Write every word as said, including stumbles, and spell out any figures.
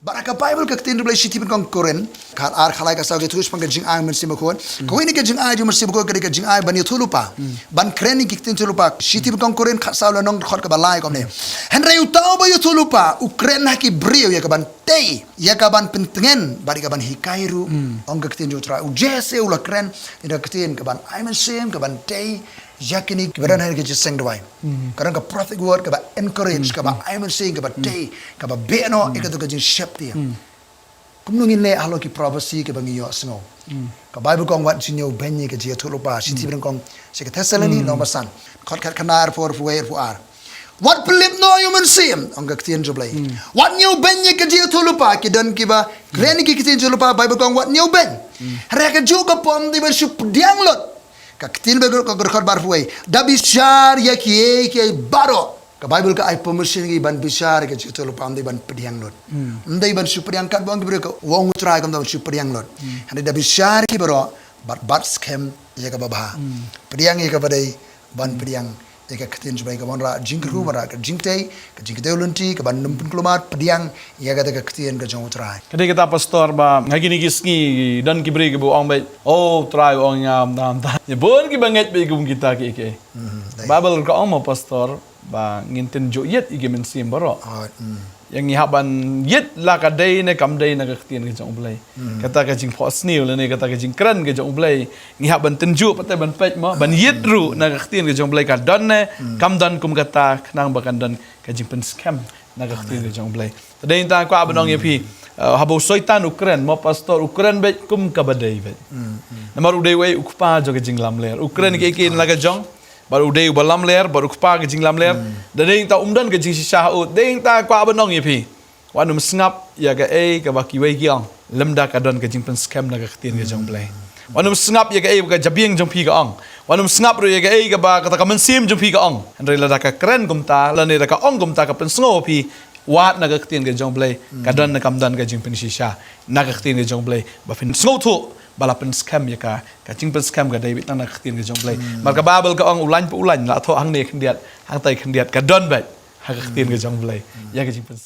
Bad ha ka Bible ka ktien U Blei, shithi Pynïaid Korinth khatar, khatlai, khatsaw, ki ïathuh shaphang ka jingai Mynsiem Bakhuid. Kawei na ka jingai jong u Mynsiem Bakhuid ka dei ka jingai ban ïathuhlypa, ban kren ïa ki ktien ïathuhlypa. Shithi Pynïaid Korinth khatsaw, lynnong dkhot kaba lai kumne: Hynrei uta uba ïathuhlypa u kren ha ki briew ïa ka ban tei, ïa ka ban pyntngen bad ïa ka ban hikai ruh, ong ka ktien jong U Trai. U Jisu u la kren ïa ka ktien ka ban ai mynsiem, ka ban tei ïa kine kiba don ha ka jingïaseng duwai. Ka don ka prophetic word kaba encourage, kaba ai mynsiem, kaba tei, kaba beh noh ïa kato ka jingsheptieng. Kumno ngin leh halor ki prophecy kiba ngi ïohsngew? Ka Bible ka ong, wat ju ñiewbeiñ ïa ka jingïathuhlypa. Shithi Pynïaid Korinth, shi ka Thessaloni, lynnong ba san, dkhot khatkhyndai, arphew, arphew wei, arphew ar. Wat pynlip noh ïa u Mynsiem, ong ka ktien jong U Blei. Wat ñiewbeiñ ïa ka jingïathuhlypa. Ki don kiba kren ïa ki ktien ïathuhlypa, Bible ka ong wat ñiewbeiñ. Hynrei ha kajuh ka por ym dei ban shu pdiang lut. Ka ktien ba ka dkhot ba arphew wei: Da bishar ïa kiei kiei baroh. Ka Bible ka ai permission ïa ngi ban bishar ïa ka jingïathuhlypa, ym dei ban pdiang lut. Ym dei ban shu pdiang katba ong ki briew, ka ong U Trai, ym dei ban shu pdiang lut. Hynrei da bishar ïa ki baroh, bad bat skhem ïa kaba bha. Pdiang ïa kaba dei ban pdiang, ïa ka ktien jong U Blei, ka wanrah jingkyrkhu, wanrah ka jingtei, ka jingkdew lynti, ka ban ym pynkulmar, pdiang ïa kata ka ktien ka jong U Trai. Ka dei kata, Pastor, ba ha kine ki sngi don ki briew kiba ong beit, "Oh, U Trai u ong ïa nga mynta mynta." Ïa bun kiba ngeit beit kum kita kiei kiei. Dei. Bible ka ong mo, Pastor, ba ngin tynjuh ïit ïa ki mynsiem baroh. Ïa ngi hap ban ïit la ka dei ne kam dei na ka ktien ka jong U Blei. Kata ka jingphohsniew lane kata ka jingkren ka jong U Blei, ngi hap ban tynjuh pat, te ban peit mo, ban ïit ruh na ka ktien ka jong U Blei, ka don ne kam don kum kata, khnang ba kan don ka jingpynskhem na ka ktien ka jong U Blei. Te dei nangta kwah ban ong ïa phi, eh, haba u Soitan u kren mo, Pastor, u kren beit kum kaba dei beit. Namar u dei uei? U kpa jong ka jinglamler. U kren kiei kiei na la ka jong, bad u dei uba lamler, bad u kpa ka jinglamler. Da dei nangta um don ka jingshisha ha u. Dei nangta kwah ban ong ïa phi, wat nym sngap ïa kaei kaba kiwei ki ong, lymda ka don ka jingpynskhem na ka ktien ka jong U Blei. Wat nym sngap ïa kaei ba ka jabieng jong phi ka ong. Wat nym sngap ruh ïa kaei kaba kata ka mynsiem jong phi ka ong. Hynrei lada ka kren kumta, lane lada ka ong kumta, ka pynsngew phi, wat na ka ktien ka jong U Blei, ka don ne kam don ka jingpynshisha na ka ktien ka jong U Blei, ba phin sngewthuh ba la pynskhem ïa ka, ka jingpynskhem ka dei beit tang na ka ktien ka jong U Blei. Namar ka Bible ka ong, u lain pa u lain la thoh hangne khyndiat, hangtai khyndiat, ka don beit ha ka ktien ka jong U Blei ïa ka jingpynskhem.